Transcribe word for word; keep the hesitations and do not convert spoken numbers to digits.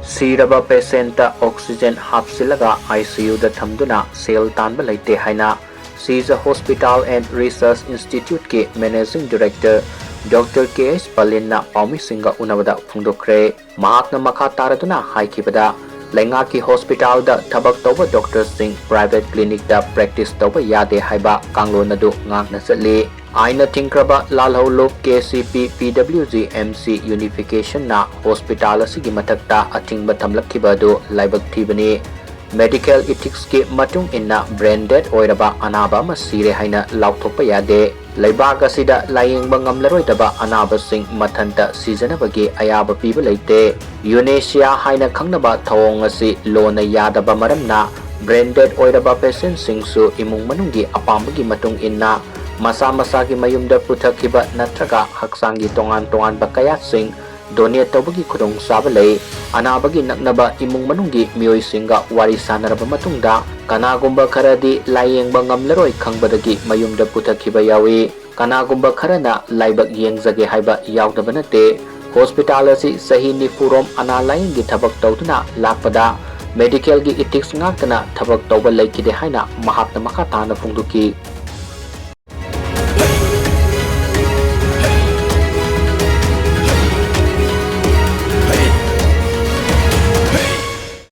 ꯁꯤꯔꯕ patientꯇ oxygen ꯍꯥꯞꯆꯤꯜꯂꯒ ICUꯗ ꯊꯝꯗꯨꯅ ꯁꯦꯜ ꯇꯥꯟꯕ ꯂꯩꯇꯦ ꯍꯥꯏꯅ Sija Hospital and Research Instituteꯀꯤ Managing Director Doctor K H ꯄꯂꯤꯟꯅ ꯄꯥꯎꯃꯤꯁꯤꯡꯒ ꯎꯅꯕꯗ ꯐꯣꯡꯗꯣꯛꯈ꯭ꯔꯦ꯫ ꯃꯍꯥꯛꯅ ꯃꯈꯥ ꯇꯥꯔꯗꯨꯅ ꯍꯥꯏꯈꯤꯕꯗ, ꯂꯩꯉꯥꯛꯀꯤ hospitalꯗ ꯊꯕꯛ ꯇꯧꯕ doctorꯁꯤꯡ private clinicꯇ practice ꯇꯧꯕ ꯌꯥꯗꯦ ꯍꯥꯏꯕ ꯀꯥꯡꯂꯣꯟ ꯑꯗꯨ ꯉꯥꯛꯅ ꯆꯠꯂꯤ꯫ ꯑꯥꯏꯟꯅ ꯊꯤꯡꯈ꯭ꯔꯕ ꯂꯥꯜꯍꯧꯂꯨꯞ KCP PWG MC unificationꯅ hospital ꯑꯁꯤꯒꯤ ꯃꯊꯛꯇ ꯑꯊꯤꯡꯕ ꯊꯝꯂꯛꯈꯤꯕ ꯑꯗꯨ ꯂꯥꯏꯕꯛ ꯊꯤꯕꯅꯤ꯫ Medical ethicsꯀꯤ ꯃꯇꯨꯡ ꯏꯟꯅ brain dead ꯑꯣꯏꯔꯕ ꯑꯅꯥꯕ ꯑꯃ ꯁꯤꯔꯦ ꯍꯥꯏꯅ ꯂꯥꯎꯊꯣꯛꯄ ꯌꯥꯗꯦ꯫ ꯂꯩꯕꯥꯛ ꯑꯁꯤꯗ ꯂꯥꯌꯦꯡꯕ ꯉꯝꯂꯔꯣꯏꯗꯕ ꯑꯅꯥꯕꯁꯤꯡ ꯃꯊꯟꯇ ꯁꯤꯖꯅꯕꯒꯤ ꯑꯌꯥꯕ ꯄꯤꯕ ꯂꯩꯇꯦ꯫ Euthanasia ꯍꯥꯏꯅ ꯈꯪꯅꯕ ꯊꯧꯑꯣꯡ ꯑꯁꯤ ꯂꯣꯅ ꯌꯥꯗꯕ ꯃꯔꯝꯅ brain dead ꯑꯣꯏꯔꯕ patientꯁꯤꯡꯁꯨ ꯏꯃꯨꯡ ꯃꯅꯨꯡꯒꯤ ꯑꯄꯥꯝꯕꯒꯤ ꯃꯇꯨꯡ ꯏꯟꯅ ꯃꯁꯥ ꯃꯁꯥꯒꯤ ꯃꯌꯨꯝꯗ ꯄꯨꯊꯈꯤꯕ ꯅꯠꯇ꯭ꯔꯒ ꯍꯛꯆꯥꯡꯒꯤ ꯇꯣꯉꯥꯟ ꯇꯣꯉꯥꯟꯕ ꯀꯌꯥꯠꯁꯤꯡ donate ꯇꯧꯕꯒꯤ ꯈꯨꯗꯣꯡꯆꯥꯕ ꯂꯩ꯫ ꯑꯅꯥꯕꯒꯤ ꯅꯛꯅꯕ ꯏꯃꯨꯡ ꯃꯅꯨꯡꯒꯤ ꯃꯤꯑꯣꯏꯁꯤꯡꯒ ꯋꯥꯔꯤ ꯁꯥꯅꯔꯕ ꯃꯇꯨꯡꯗ, ꯀꯅꯥꯒꯨꯝꯕ ꯈꯔꯗꯤ ꯂꯥꯌꯦꯡꯕ ꯉꯝꯂꯔꯣꯏ ꯈꯪꯕꯗꯒꯤ ꯃꯌꯨꯝꯗ ꯄꯨꯊꯈꯤꯕ ꯌꯥꯎꯏ꯫ ꯀꯅꯥꯒꯨꯝꯕ ꯈꯔꯅ ꯂꯥꯏꯕꯛ ꯌꯦꯡꯖꯒꯦ ꯍꯥꯏꯕ ꯌꯥꯎꯗꯕ ꯅꯠꯇꯦ꯫ Hospital ꯑꯁꯤ ꯆꯍꯤ ꯅꯤꯐꯨ ꯔꯣꯝ ꯑꯅꯥ ꯂꯥꯌꯦꯡꯒꯤ ꯊꯕꯛ ꯇꯧꯗꯨꯅ ꯂꯥꯛꯄꯗ medicalꯒꯤ ethics ꯉꯥꯛꯇꯅ ꯊꯕꯛ ꯇꯧꯕ ꯂꯩꯈꯤꯗꯦ ꯍꯥꯏꯅ ꯃꯍꯥꯛꯅ ꯃꯈꯥ ꯇꯥꯅ ꯐꯣꯡꯗꯣꯛꯈꯤ꯫